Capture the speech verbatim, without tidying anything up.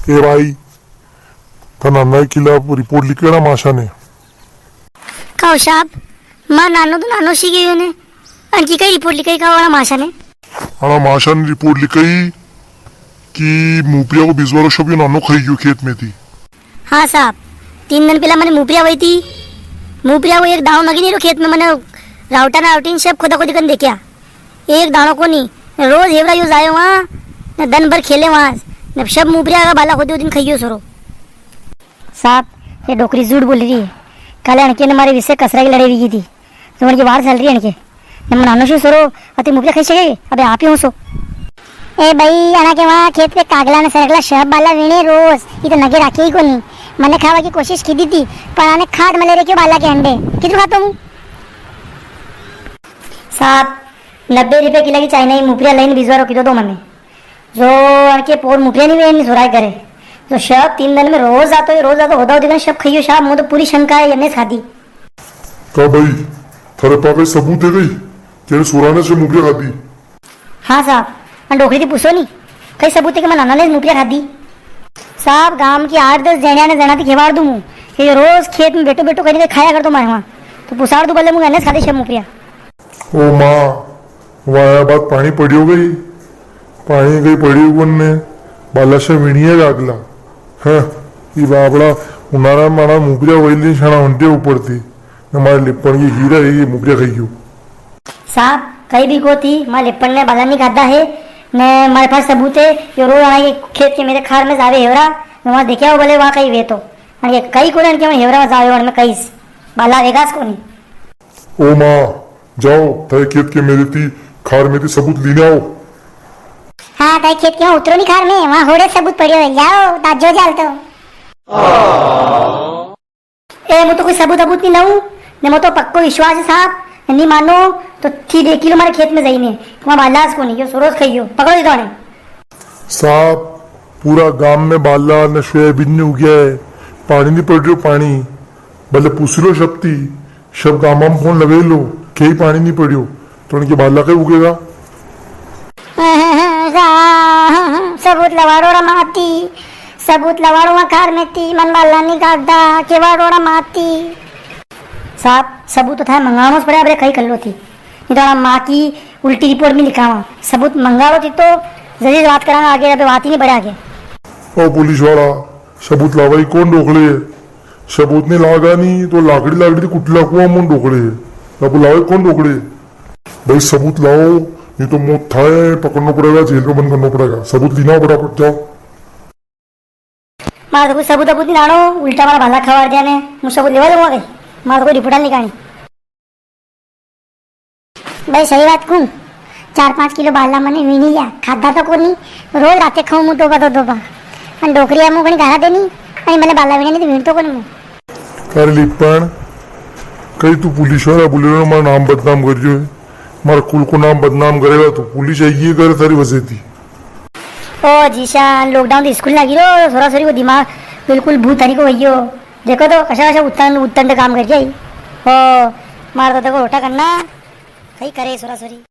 ए भाई, था नाना के खिलाफ रिपोर्ट लिखेड़ा माशा ने। काओ साहब, मां नानो तो नानो सी गयो ने, अणकी कई रिपोर्ट लिखाई काओ अणा माशा ने? अणा माशा ने रिपोर्ट लिखाई कि मुपरिया को बिजवारो सब यो नानो खाई गयो खेत में थी। हाँ साहब, तीन दिन पेला मने मुपरिया वई थी। मुपरिया को एक दाव नगी नी रो खेत में, मने रावटा ने रावटी ने सब खोदा खोदी करने देख्या, एक दाणो कोनी। रोज हेवरा यो जायो वहाँ, ने दन भर खेले वहाँ, ने सब मुपरिया का बाला खोदी दिन खाइयो सोरो। साहब, ये डोकरी झूठ बोली री है। काले अणके ने मारे विषय कसरा की लड़ाई वीगी थी। तो उनकी वार चल री है इनके। ने मनानो शू सरो, अति मुपरिया खाई सके, अबे आप ही होसो। ए भाई, अणा के वहाँ खेत पे कागला ने सरकला सब बाला वीणे रोज, ये तो नगे राखे ही कोनी। मने खावा की कोशिश की दी थी, पर आने खाट मले रे क्यों बाला के अंडे। कितु खातो हूँ? साहब, नब्बे रुपया किला की चाइना की मुपरिया लईन बिजवारो कीधो तो मने। जो अणके पोर मुपरिया नी वे, नी सुराय करे। जो शब तीन दिन में रोज आतो है, रोज आतो होदा होदी कने शब खइयो साहब, मु तो पूरी शंका है, एने खादी। का भाई, थारे पा कई सबूत है कई? तेरे सुराने से मुपरिया खादी? हाँ साहब, अन डोकरी थी पूछो नी, कई सबूत है कि मैं नाना ने मुपरिया खादी? साहब, गांव की आठ दस जणिया ने जणा थी खेवाड़ दूं मु, कि यो रोज खेत में बैठो बैठो कहीं खाया करतो मारे वहाँ, तो पुसाड़ दूं भले मु एने खादी शब मुपरिया। ओ माँ, वाया बाद पाणी पड़ियो गई, पाणी गई पड़ियो गुन ने, बाला से विणिया लागला। हाँ, ई बाबड़ा उनारा माणा मुपरिया वैली छाणा हंटे ऊपर थी, ने मारे लिपण की हीरा है, ये मुपरिया खाई गयो। साहब, कई भी को थी, मारे लिपण ने बाला नी खादा है, ने मारे पास सबूत है, यो रोज आना ये खेत के मेरे खार में जावे हेवरा, मैं वहाँ देख्या हो भले वहाँ कई वे तो, अन ये कई कोने अनके हेवरा में जावे, और मैं कई बाला वेगास कोनी। ओ माँ, जाओ, थारे खेत के मेरे ती, खार में ती सबूत लीने आओ। हाँ, थारे खेत के वहाँ उतरो नी खार में, वहाँ होड़े सबूत पड़ियो है, जाओ, दाजो जाल तो। ए, मु तो कोई सबूत अबूत नी लाऊं, ने मु तो पक्को विश्वास है साहब, नी मानो तो थी देखी लो मारे खेत में जाइने, वहाँ बालास कोनी, यो सोरोस खाइयो, पकड़ो इधर। साहब, पूरा गाम में बाला ने सोयाबीन नी उग्या है, पाणी नी पड़ रियो पाणी, भले पूछ लो शब ती, शब गामा में फोन लगे लो, कई पाणी नी पड़ियो, तो उनके बाला के उगेगा। सबूत लवाड़ो रा माती, सबूत लवाड़ो वा खार में ती, मन बाला नी खादा, केवाड़ो रा माती। साहब, सबूत तो था मंगाणो पड़े, अबे कई कर लो थी, नी तो माँ की उल्टी रिपोर्ट में लिखावा। सबूत मंगाड़ो थी तो जल्दी बात करांगा आगे, अबे बात ही नी बढ़े आगे। ओ पुलिस वाला, सबूत लावाई कौन रोक ले? सबूत नी लागा नी तो लाकड़ी लाकड़ी कुटला कुआ मुंह डोकड़े। सबूत लावाई कौन डोकड़े? भाई सबूत लाओ, नी तो मौत थाए, पकड़नो पड़ेगा, जेल में बंद करनो पड़ेगा। सबूत लीना फटाफट, जाओ। मारे तो कोई सबूत अबूत नी लाणो, उल्टा मारा भाला खवाड़ दिया ने, मु सबूत लेवा जाऊंगा कई? मारे तो कोई रिपोर्ट नी काणी। भाई सही बात कूं, चार पाँच किलो बाला मने वीणी लिया, खादा तो कोनी, रोज राते खाऊं मु दो बा दो, दो बा। अन डोकरी अमू घणी गाला देनी, अन मने बाला वीणे नी तो वीण तो कोनी मु। अरे लिपण, कई तू पुलिस वाला बोले रो, मारो नाम बदनाम कर रियो है, मारा कुल को नाम बदनाम करेगा तू, पुलिस आई है करे थारी वजह थी। ओ जीशान, lockdown तो स्कूल लागी रो, सोरा सोरी को दिमाग बिल्कुल भूत तरीको वई गयो। देखो तो कशा कशा उत्तंड, उत्तंड काम कर गया। ओ, मार तो देखो रोटा करना, कई करे सोरा सोरी।